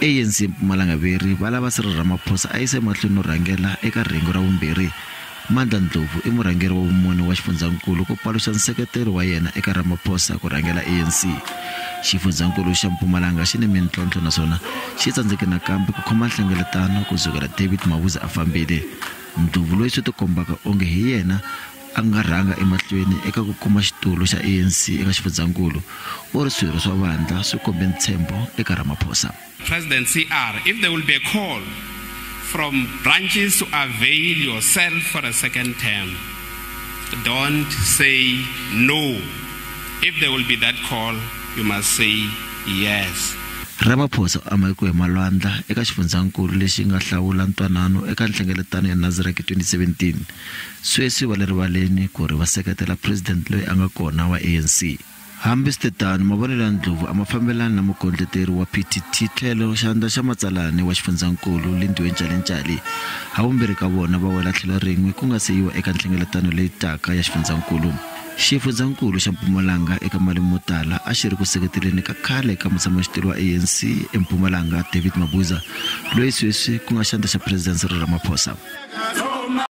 ANC Mpumalanga veri va lava Cyril Ramaphosa a yisa emahlweni no rhangela eka rhengu ra vumbirhi. Mandla Ndlovu i murhangeri wa vumune wa xifundzankulu ku paluxa nseketelo wa yena eka Ramaphosa ku rhangela ANC. Xifundzankulu xa Mpumalanga xi ni mintlhontlho naswona xi tsandzeke nakambe ku khoma nhlengeletano ku sukela David Mabuza a fambile. Ndlovu loyi swi tikombaka onge hi yena a nga rhanga emahlweni eka ku kuma xitulu xa ANC eka xifundzankulu, u ri swirho swa vandla swi kombe ntshembo eka Ramaphosa. President CR, if there will be a call from branches to avail yourself for a second term, don't say no. If there will be that call, you must say yes. Ramaphosa u amakiwe hi malwandla eka xifundzankulu lexi nga hlawula ntwanano eka nhlengeletano ya Nasrec 2017. Sweswi va le rivaleni ku ri va seketela president loyi a nga kona wa ANC. Hambiswiritano, mavonelo ya Ndlovu a ma fambelani na mukondleteri wa PTT tlhelo xandla xa matsalani wa xifundzankulu Lindiwe Ntshali-Ntshali. Havumbirhi ka vona va wela tlhelo rin'we ku nga se yiwa eka nhlengeletano leyi taka ya xifundzankulu. Xifundzankulu xa Mpumalanga eka malembe mo tala a xi ri ku seketeleni ka khale ka mutshamaxitulu wa ANC eMpumalanga David Mabuza, loyi sweswi ku nga xandla xa President Cyril Ramaphosa.